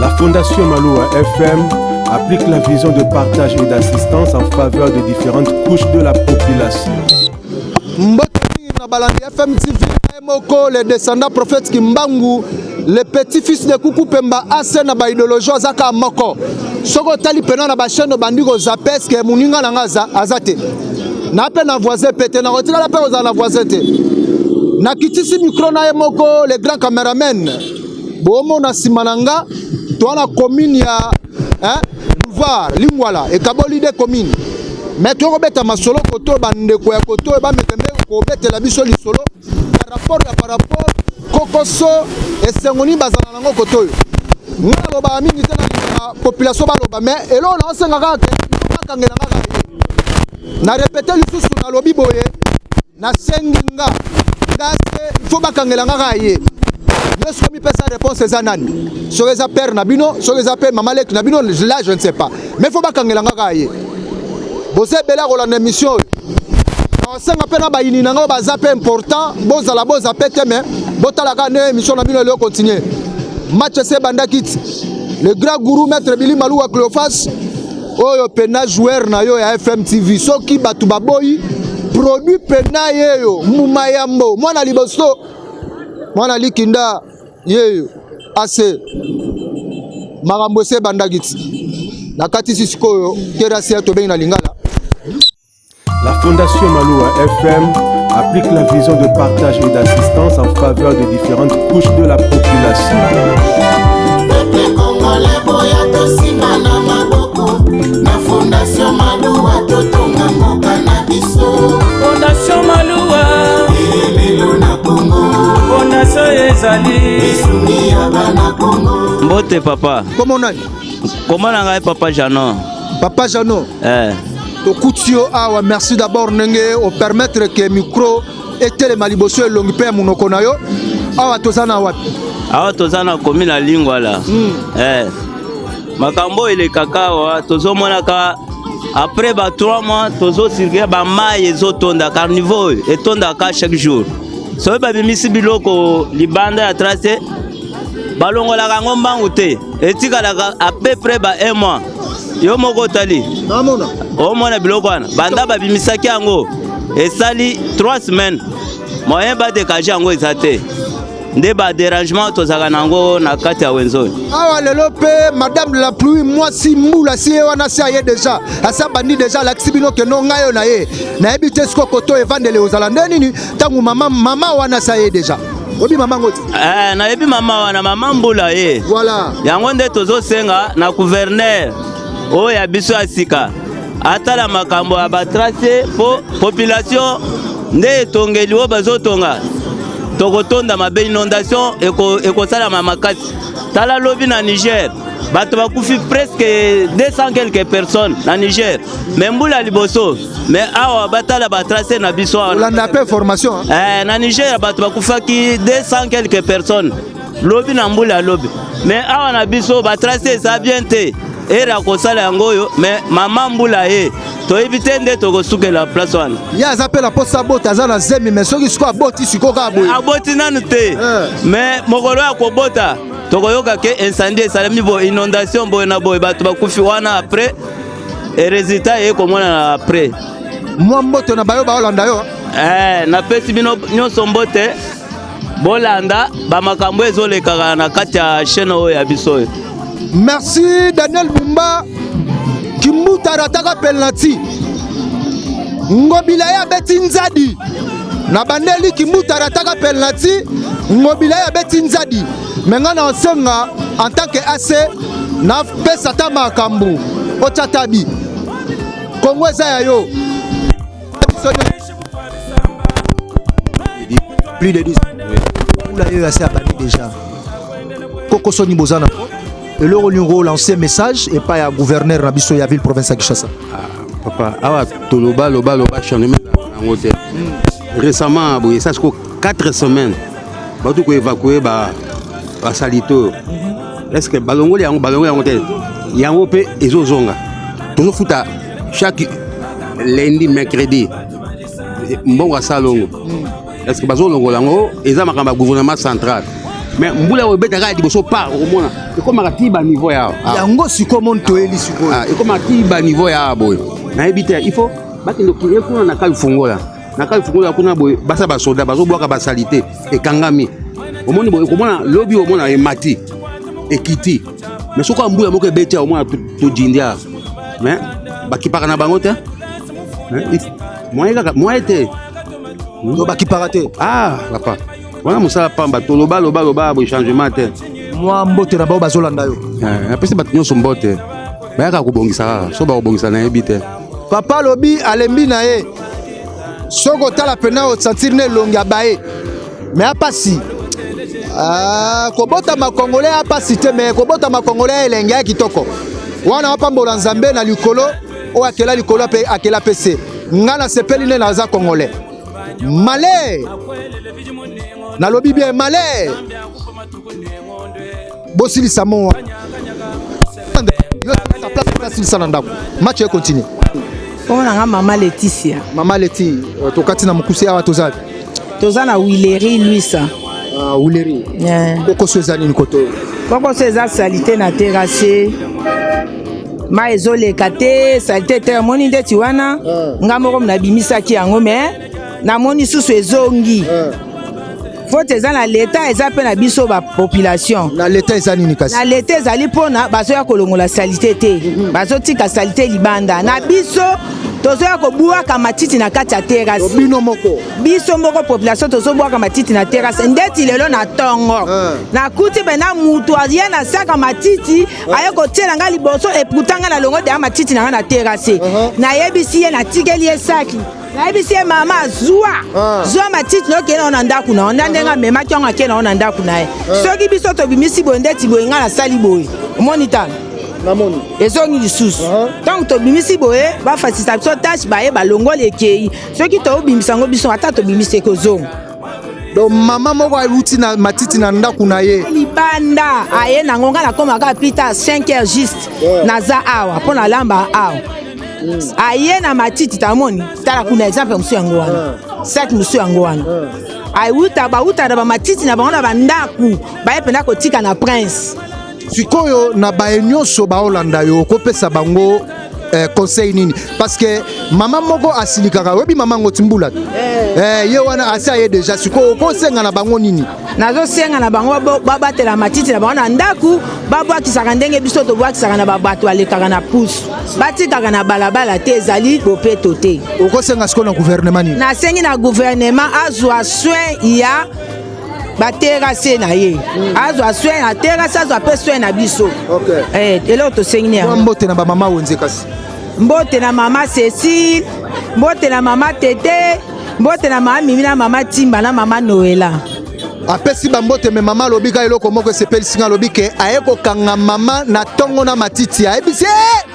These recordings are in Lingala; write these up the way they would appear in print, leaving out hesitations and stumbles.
La Fondation Maloua FM applique la vision de partage et d'assistance en faveur de différentes couches de la population. Mbote mingi na balandi FM TV moko le descendant prophète Kimbangu le petit-fils de Kuku Pemba ase na ba idéologie aza kaka moko. Soki otali pena na ba chaîne obandi kozape eske moninga na nga aza aza te. Na pe na voisin pe te, nakotikala pe kozala na voisin te. Nakitisi micro na ye moko le grand cameraman. Bomona nsima na nga toa na commune ya hein, boulevard Lingwala ekaboli de commune mais tokobeta masolo koto bandeko ya koto oyo bameke mpe kobetela biso lisolo par rapport ya par rapport kokoso esengo nini bazala nango koto oyo. Nga nalobaka mingi te, nalingaka population baloba, mais eloko naosenga kaka ke bakangela nga kaka ye. Na repete lisusu, nalobi boye, nasengi nga nga se il faut bakangela nga kaka ye. Yo soki mipesa réponse eza nani? Soki eza père na bino, soki eza père mama leki na bino, là je ne sais pas, mais faut bakangela nga kaka ye. Boza ebele ya kolanda émission oyo. Nasenga mpe na bayini na ngai baza mpe important, bozala boza pe te, mais botala kaka ndenge émission na bino elio continue. Match ese ebandaki ti le grand gourou maître Billy Maluwa Cleophas oyo pena joueur na yo ya FM TV, soki bato baboyi produit pena yeyo mbuma yambo mwana liboso mwana likinda yeyo ase makambo ese ebandaki ti nakatisi sikoyo terasi ya tobengi na lingala. La Fondation Maloua FM applique la vision de partage et d'assistance en faveur de différentes couches de la population. Peuple congolais boya tosimba na maboko na Fondation Maluwa totonga mboka na biso. Fondation Maluwa elelo na Congo. Fondation ezali lisungi ya bana Congo. Mbote papa. Kombo nani? Kombo na ngai Papa Jano. Papa Jano. Eh. Tokuti yo awa, merci d'abord ndenge opermettre ke micro etelema liboso elongi mpe ya monoko na yo. Awa toza na wapi? Awa toza na commune ya Lingwala. Eh. Makambo oyo elekaka awa tozomonaka après ba 3 mois tozocircule ba mai ezotonda carniveau oyo etondaka chaque jour. Soki babimisi biloko libanda ya trace balongolaka yango mbangu te, etikalaka à peu près ba 1 mois. Yo moko otali omona biloko wana banda babimisaki yango esali 3 semaines, moyen badekage yango eza te, nde ba dérangement tozalaka na yango na kati ya wenze oyo. Awa lelo mpe madame de la pluie mwasi mbula si ye wana si aye deja, asi abandi deja, alakisi bino keno ngai oyo na ye nayebi te siko koto evandele ozala nde nini ntango mama mama wana si aye deja. Oyebi mama ngo te? Eh, nayebi mama wana, mama mbula ye. Voilà. Yango nde tozosenga na gouverneur oyo ya biso ya sika atala makambo ya batrace po population nde etongeli oyo bazotonga tokotonda mabe, inondation ekosalama makasi. Tala lobi na Niger bato bakufi presque 200 quelques personnes na Niger, mais mbula liboso. Mais awa batala batrace na biso awa. Olanda pe formation eh, na Niger bato bakufaki 200 quelques personnes lobi na mbula ya lobi, mais awa na biso batrace eza bien te. Ere akosala yango oyo, mais mama mbula ye toyebi te nde tokosukela place wana. Ye aza mpe na posa abota, aza na zemi, mais soki sikoyo aboti sikoyo kaka boye aboti nanu te, mais mokolo ya kobota tokoyoka ke incendie esalemi boye, inondation boye na boye, bato bakufi wana après et résultat eye komonana après. Mwa mbote na bayo baolanda yo. Eh, napesi bino nyonso mbote, bolanda bamakambo ezolekaka na kati ya chaîne oyo ya biso oyo. Merci Daniel Bumba. Kimbuta arataka penalty, Ngobila ye abeti nzadi na bandeli. Kimbuta arataka penalty, Ngobila ye abeti nzadi. Me nga na osenga en tant que AC napesa ata makambo otya tabi Kongo eza ya yo. Plus de 10 mbula oyo asi abandi déjà kokosoni boza na eloko olingi olancer message epai ya gouverneur na biso ya ville province ya Kinshasa. Papa, awa toloba loba loba changement yango te. Récemment boye esa siko 4 semaines bauti koévacue basalite oyo. Est ce que balongoli yango? Balongoli yango te, yango mpe ezozonga. Tozofuta chaque lundi, mercredi mbongo ya salongo. Est ce que bazolongola yango? Eza makambo ya gouvernement central. Mais mbula oyo ebetaka ya liboso par okomona ekomaka ti baniveau ya awa. Yango sikoyo moni toyeli sikoyo. Ah, ekomaka ti baniveau ya awa boye. Nayebi te, il faut bakende ye kuna na kai fungola. Na kai fungola kuna boye basa basoda bazobwaka basalite ekangami. Omoni boye okomona lobi omona emati ekiti. Mais soki mbula moko ebeti awa omona todindi awa. Mais bakipaka na bango te. Moyen kaka moyen te. To bakipaka te. Ah papa. Wana mosala pamba toloba loba loba boye changement te. Mwa mbote na bao bazolanda yo. Eh, napesi bato nyonso mbote. Bayaka kobongisa kaka, so bakobongisa nayebi te. Papa alobi alembi na ye. Soki otala pena osentir na elongi ya baye. Mais apasi. Ah, kobotama congolais apasi te mais kobotama congolais elenge ya kitoko. Wana apambola Nzambe na likolo oyo akela likolo mpe akela mpe se. Nga nasepeli nde naza congolais. Malheur. Nalobi bien malheur. Bosilisa mo wana. Yo sa place asilisa na ndako. Match e continue. Kombo na nga Mama Leticia. Mama Leti, tokati na mokuse awa toza. Toza na Willery Luisa. Ah, Willery. Yeah. Kokoso eza nini koto? Kokoso eza salite na terrasse. Mai ezoleka te, salite te, omoni ndeti wana. Nga moko nabimisaki yango mais namoni susu ezongi. Faute eza na leta, eza mpe na biso ba population. Na leta eza nini kasi? Na leta ezali mpona bazoya kolongola salite te, bazotika salite libanda. Na biso tozoya kobwaka matiti na kati ya terrasse. Bino moko. Biso moko population tozobwaka matiti na terrasse. Ndeti lelo na tongo. Nakuti bena mutu aye na saka matiti, aye kotiela nga liboso et pourtant nga nalongo deya matiti na nga na terrasse. Nayebisi ye, natikeli ye saki. Nayebisi ye mama zwa. Zwa matiti na okende na ndako na yo. Nda ndenge amemaki yango akende na ndako na ye. Soki biso tobimisi boye ndeti boye nga nasali boye. Omoni tala. Namoni. Ezongi lisusu. Ntango tobimisi boye, bafasisa biso tâche baye balongoli ekei. Soki tobimisa yango biso ata tobimisi ekozonga. Donc mama moko awuti na matiti na ndako na ye. Libanda aye nango nga nakomaka plus tard 5 heures juste. Naza awa mpo nalamba awa. Aye na matiti tamoni tala kuna exemple mosusu yango wana. Sac mosusu yango wana. Awuta bawuta na ba matiti na bango na ba ndako baye mpenza kotika na prince. Sikoyo na baye nyonso baolanda yo okopesa bango conseil nini? Parce que mama moko asilikaka, oyebi mama ngo timbula te. Ye wana asi aye déjà, sikoyo okosenga na bango nini? Nazosenga na bango babatela matiti na bango na ndako, babwakisaka ndenge biso tobwakisaka na babato balekaka na pusu, batikaka na balabala te, ezali bopeto te. Okosenga sikoyo na gouvernement nini? Nasengi na gouvernement azwa soin ya ba terrasse na ye. Azwa soin ya terrasse, azwa pe soin na biso. Eloko tosengi ni yango. Mbote na ba mama wenze kasi. Mbote na mama Cécile, mbote na mama Tete, mbote na mama Mimi na mama Timba na mama Noëlla. Apesi ba mbote me mama alobi ka eloko moko esepelisi nga, alobi ke aye kokanga mama na tongo na matiti, ayebisi,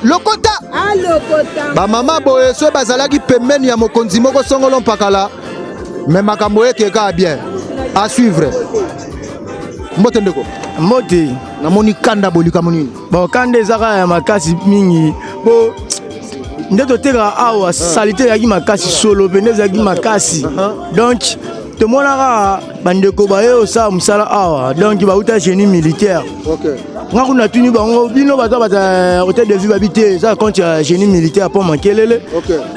lokota. Alokota. Ba mama boye so bazalaki pembeni ya mokonzi moko songolo mpakala, mais makambo ekeka bien. À suivre. Mbote ndeko. Mbote. Namoni kanda bolika monini. Bon, kanda ezaka ya makasi mingi. Bo nde toteka awa salite ezalaki makasi, solo mpe nde ezalaki makasi. Donc tomonaka bandeko baye osala mosala awa, donc bauta génie militaire. Nga kuna natuni bango bino baza baza hôtel de ville babi te, eza compte ya génie militaire mpo makelele.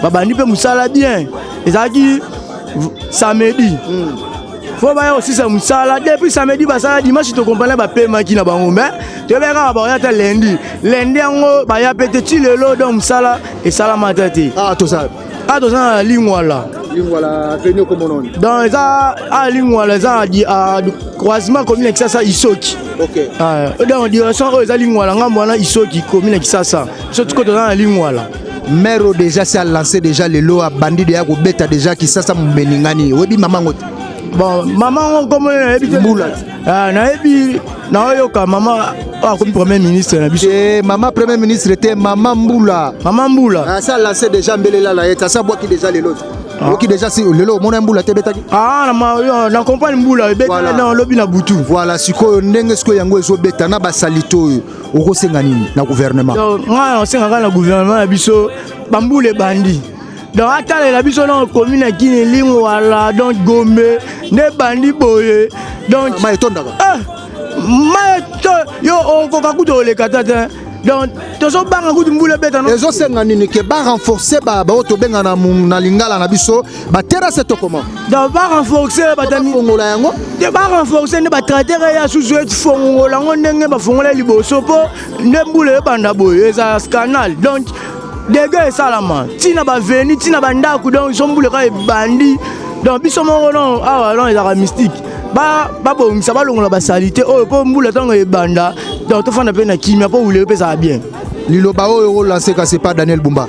Babandi mpe mosala bien, ezalaki samedi. Fo baya kosisa mosala depuis samedi, basala dimanche, tokompane bapemaki na bango, mais toyebaki kaka baoya ata lundi. Lundi yango baya pe te ti lelo, donc mosala esalama ata te. Ah, toza. Ah, toza na Lingwala. Lingwala avenue komona nini? Donc eza a Lingwala, eza a croisement commune ya Kisasa Isoki. Ah, donc direction oyo eza Lingwala, ngambo wana Isoki commune ya Kisasa. Biso tuko toza na Lingwala. Maire déjà s'est lancé déjà le lot à bandit de kobeta déjà Kisasa mbeningani. Oyebi mama ngo te? Bon, mama ngo komona nayebi te. Mbula. Ah, nayebi naoyoka mama oyo akomi premier ministre na biso. Eh, mama premier ministre te, mama Mbula. Mama Mbula. Ah, ça lancé déjà mbelela la ye, ça bwaki déjà lelo. Oki déjà si lelo omona Mbula te betaki. Ah, na ma yo, na comprendre Mbula ebeta na lobi na butu. Voilà, sikoyo ndenge sikoyo yango ezobeta na basalito oyo. Okosenga nini na gouvernement? Donc, nga nasenga kaka na gouvernement na biso, bambula ebandi. Donc atalela biso na commune ya Kini, Lingwala, donc Gombe nde bandi boye. Donc Mai etondaka. Ah, mai to yo okoka kutu oleka ta te. Donc tozobanga kutu mbula ebeta. Ezosenga nini? Ke barenforce baoyo tobenga na lingala na biso baterrasse to comment? Donc barenforce. Bafongola yango. Te, barenforce nde batracteur ya susu efongola yango ndenge bafongola liboso, mpo nde mbula ebanda boye eza canal. Donc dégâts esalama ntina baveni, ntina bandako. Donc so mbula kaka ebandi, donc biso moko non awa non, ezalaka mystique. Babongisa, balongola basaleté oyo, mpo mbula ntango ebanda, donc tofanda mpe na kimia, mpo wulelo mpe ezala bien. Liloba oyo olance kasi pa Daniel Bumba?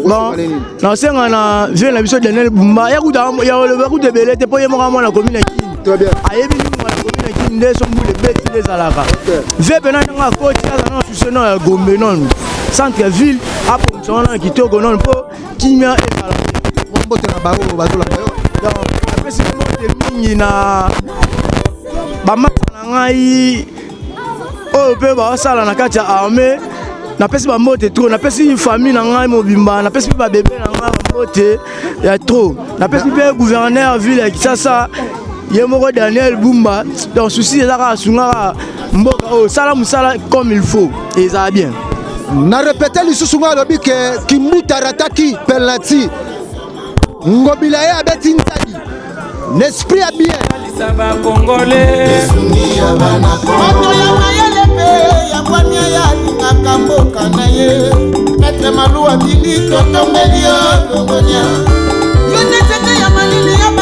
Bon, nasenga na vieux na biso Daniel Bumba ya kuta ya oloba kuta ebele te, mpo ye moko amwana komi na Kini. Très bien. Ayebi nini mwana komi na Kini nde so mbula ebeti nde ezalaka. Vieux mpena ndenge akoti, aza na susu no ya Gombe nonu, centre ville, abongisa wana kitoko nonu mpo kimia ezala. Mwa mbote na baoyo bazolanda yo. Donc napesi mbote mingi na bamasa na ngai oyo mpe baosala na kati ya armée. Napesi bambote trop, napesi famille na ngai mobimba, napesi mpe babebe na ngai bambote ya trop. Napesi mpe gouverneur ville ya Kinshasa, ye moko Daniel Bumba. Donc souci eza kaka asungaka mboka oyo, sala mosala comme il faut, ezala bien. Na répéter lisusu, ngai alobi ke Kimbuta arataki penalty, Ngobila ye abeti nzadi na esprit ya bien. Bakongole. Moto ya mayele mpe ya bwania ya alingaka mboka na ye, Maître Maluwa Bili, totombeli yo longonia. Yo nde nzete ya malili ya ba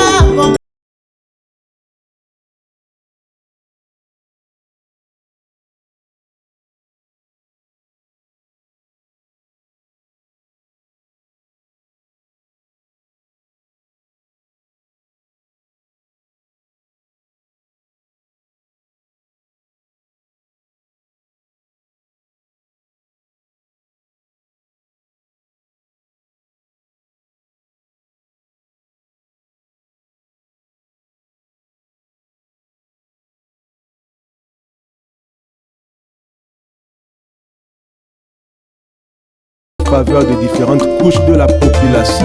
Faveur de différentes couches de la population.